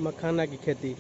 मखाना की खेती।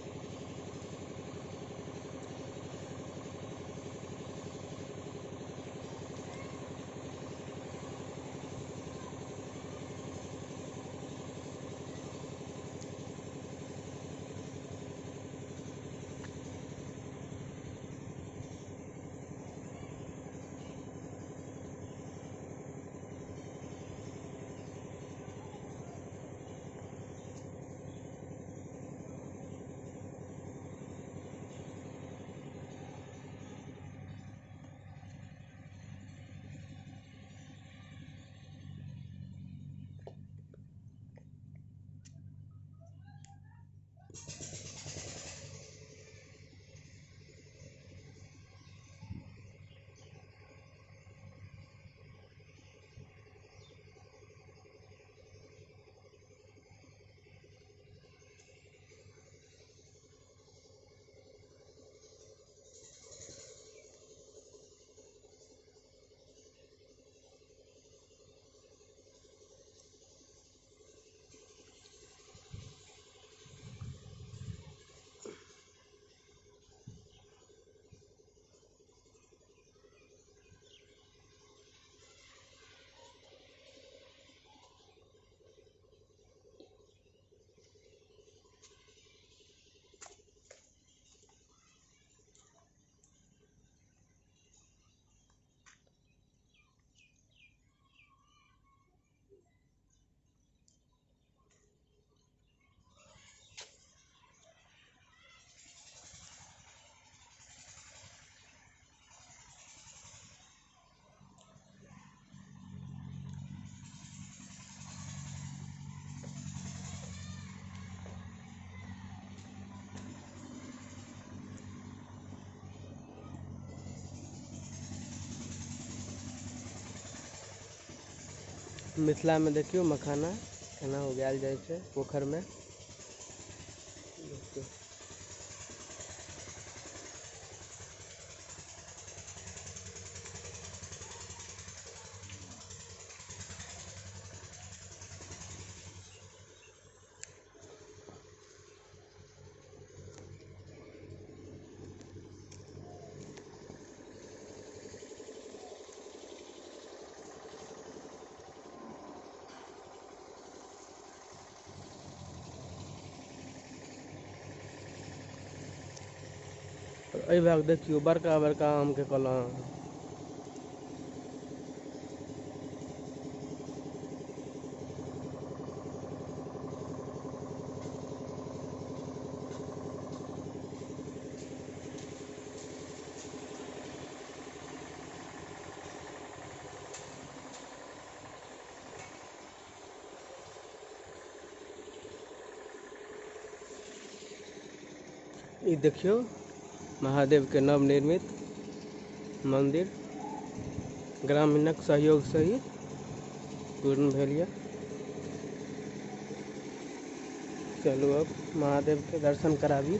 मिथिला में देखियो मखाना केना उगायल जाय छै पोखर में। देखियो एहि भाग देखियो बड़का बड़का आम के कलम। ई देखियो महादेव के नवनिर्मित मंदिर ग्रामीणक सहयोग से ही पूर्ण भेल ये। चलू अब महादेव के दर्शन कराबी।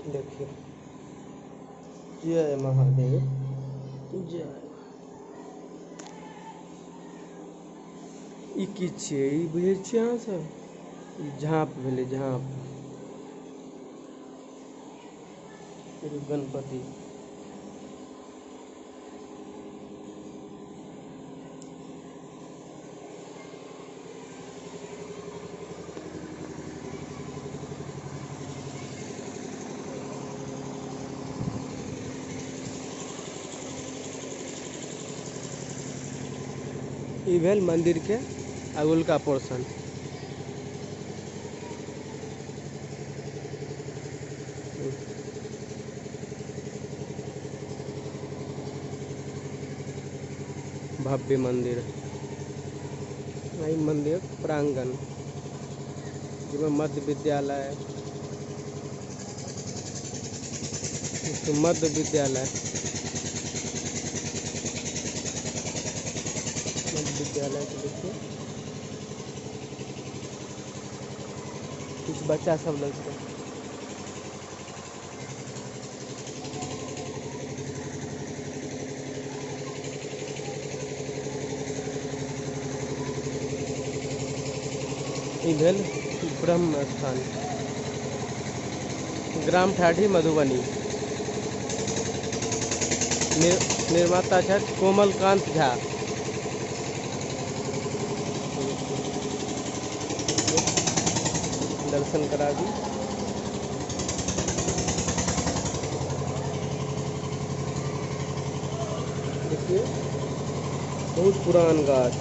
देखियो जय महादेव जय। ई की छियै? ई बुझै छियै अहाँ सब? ई झाँप भेलै, झाँप। गणपति ई भेल मंदिर के अगुलका पोर्शन। भव्य मंदिर, मंदिर प्रांगण जिसमें मध्य विद्यालय, मध्य विद्यालय, मध्य विद्यालय के देखिए कुछ बच्चा सब लगते। ई भेल ब्रह्म स्थान, ग्राम ठाढ़ी, मधुबनी। निर्माता छथि कोमलकांत झा। दर्शन कराबी। देखिए बहुत पुरान गाछ।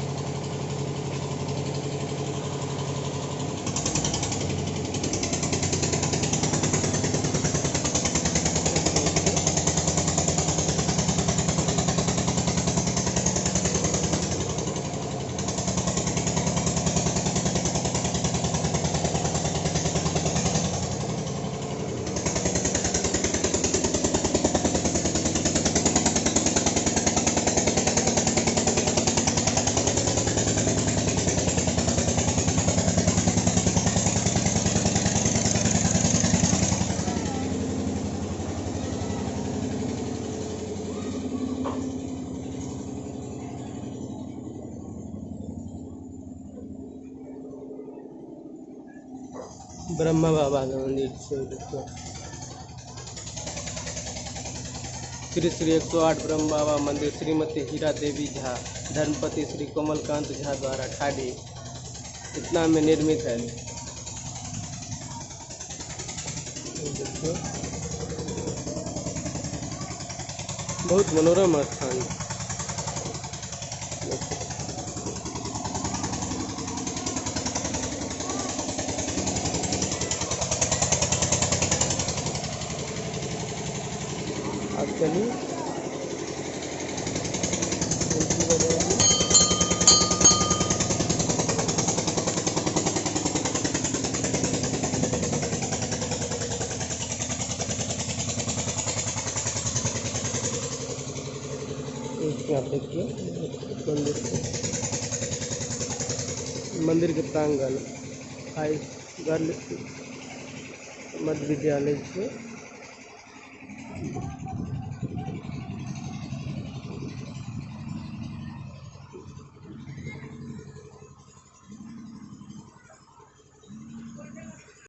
ब्रह्मा बाबा के मंदिर से देखियो, श्री श्री 108 ब्रह्म बाबा मंदिर, श्रीमती हीरा देवी झा, धर्मपति श्री कमलकांत झा द्वारा ठाढ़ी इतना में निर्मित है। देखियो बहुत मनोरम स्थान। अब चलिए आप देखिए मंदिर, मंदिर के प्रांगण हाई गर्ल मध्य विद्यालय से।